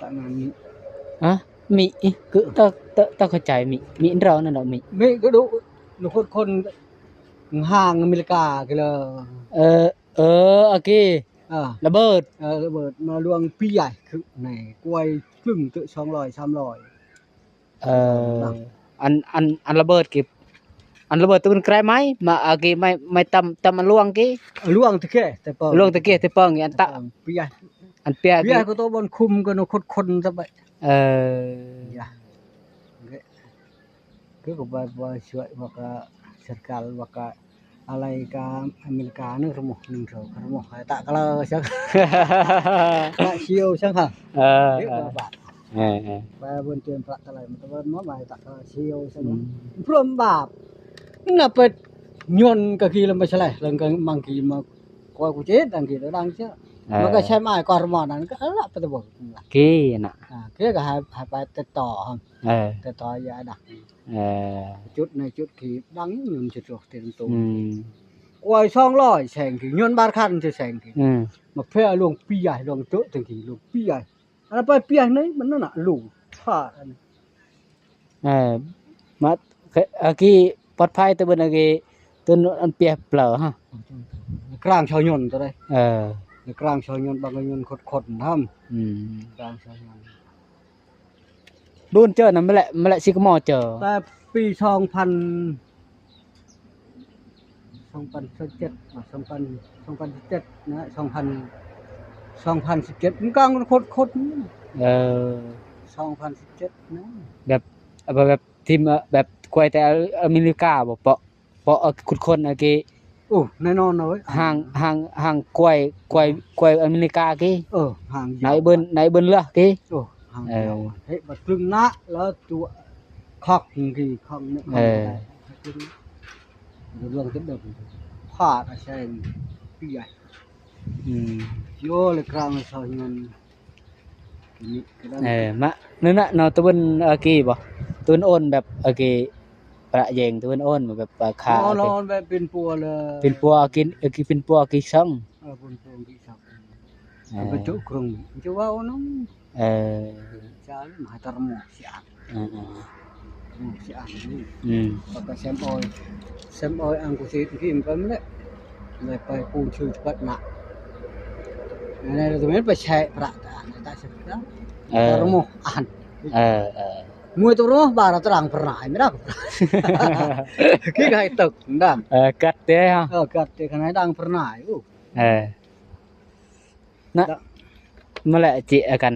ປະມານນີ້ ຮະ ມິ ຄື ຕະ ຕະ ຕະເຂົ້າໃຈ ມິ ມິເຮົານັ້ນດອກ ມິ ມິກະດຸ ນະຄົນ ຄົນ ຫ້າງອາເມລິກາກະເລີ ເອີ ເອີ ອາກີ ເອີ ລະເບີດ ເອີ ລະເບີດມາລວງປີໃຫຍ່ ຄື ໃນກວຍຄຶ່ງເຕີສອງຮ້ອຍ ສາມຮ້ອຍ ເອີ ອັນ ອັນ ອັນລະເບີດກີ ອັນລະເບີດຕົວມັນແກຣໄມ້ ມາອາກີໄມ້ ໄມ້ຕຳ ຕຳອັນລວງກີ ລວງຕະເກ ແຕ່ເປີງ ລວງຕະເກ ແຕ່ເປີງ ອັນຕະ ເອີ ເປີງ ເປີຍ ອັນເປີຍ ເປີຍ ກະໂຕບ່ອນຄຸມກະໂນຄົດຄົນສະບາຍ ເອີ ຍາ ຄືກະວ່າ ວ່າຊ່ວຍວ່າກະສັດການວ່າກະ ອາໄລກະອາເມລິກາເນີ່ ຣະໝໍ ໜຶ່ງເທື່ອ ຣະໝໍ ຕະກະລາຊັກ ກະຊຽວຊັກ ເອີ ເອີ ບາດ ເອີ ເອີ ບາດເບິ່ງເຕີມພະຕະໄລ ມັນຕະເບິ່ງມາ ຕະກະລາຊຽວຊັກ ອືມ ພວມບາບ ນະເປັດຍົນກະກີລະມາສະໄລ ລະກະມັງກີມາ ກວຍກູເຈັດດັງກີລະດັງເຊ ເອີ ມັນກະໃຊ້ໄມ້ກວາດມານັ້ນກະລະປະຕະບອກກີນະ ອາ ເກກະໃຫ້ ໃຫ້ໄປຕິດຕໍ່ ເອີ ຕິດຕໍ່ຢ່າດັກ ເອີ ຈຸດໃນຈຸດກີດັງຍົນສະດວກເຕັມໂຕ ອືມ ກວຍສອງຮ້ອຍແສງກີ ຍົນບາດຄັນແສງກີ ອືມ ມາເພລວງປີໃຫຍ່ ລວງໂຕະແສງກີ ລວງປີໃຫຍ່ ອັນນັ້ນໄປປຽກໃນມັນນັ້ນນະ ລູກ ຖ້າ ເອີ ມາ ເອີ ອາກີປອດໄພ ແຕ່ເບິ່ງອາກີ ຕົວອັນປຽກເປີ ຮະ ກາງຊາວຍົນຕົວໃດ ເອີ ກາງຊາວຍົນ ບາງກະຍົນຄົດໆນຳ ອືມ ກາງຊາວຍົນ ລຸ້ນເຈີນະ ມະແລະ ມະແລະຊິກະມໍເຈີ ແຕ່ປີສອງພັນ ສອງພັນຊາວເຈັດ ສອງພັນ ສອງພັນຊາວເຈັດນະ ສອງພັນ ສອງພັນສິບເຈັດ ມັນກາງຄົດໆ ເອີ ສອງພັນສິບເຈັດນະ ແບບ ເອົາແບບ ທີມ ແບບກວຍແຕ່ອາເມລິກາບໍ່ ເປາະ ເປາະຂຸດຄົ້ນອາກີ ໂອ້ ແນ່ນອນເລີຍ ຫ່າງ ຫ່າງ ຫ່າງກວຍ ກວຍ ກວຍອາເມລິກາກີ ເອີ ຫ່າງ ໃນເບິ່ນ ໃນເບິ່ນເລືອກກີ ໂອ້ ຫ່າງ ເອີ ເຮັດບັດລຶງນະ ແລ້ວຕົວຄັກກີຄັກນີ້ ເອີ ລວງເຕັມເດີ ພາດອາແຊງປີໃຫຍ່ ອືມ ໂຍ ລະກາງຊາວເງິນ ເອີ ມາ ນັ້ນນະເນາະ ຕະເວັນອາກີບໍ່ ຕະເວັນໂອນແບບອາກີ ປະແຍງຕະເວັນໂອນແບບວ່າຂາ ໂອນແບບເປັນປົວເລີຍ ເປັນປົວອາກີ ເອີ ເປັນປົວອາກີຊ່ອງ ເອີ ເປັນປົວອາກີຊ່ອງ ເອີ ເປັນຈຸກຣຶງ ຈະເວົ້ານຳ ເອີ ຈາມາຕະມອກຊິອາ ອືມ ອືມ ອືມ ປະກະແຊມອອຍ ແຊມອອຍອັງກຸສິດ ພິມໄປໝົດແຫຼະ ໄດ້ໄປປູນຊື່ປະນະ ໃນຕົວແມ່ນໄປແຊະພະຕາ ຕາເຊ ເອີ ຕະໂມອັນ ເອີ ເອີ ມວຍຕົວໂຣບາລະຕະລັງປະນາຍ ໄມ່ໄດ້ ກິນໃຫ້ຕຶກດຳ ເອີ ກັດເຕະ ເອີ ກັດເຕະ ຄັນໃຫ້ດັງປະນາຍ ໂອ້ ເອີ ນະ ມະແລະຈິອາກັນ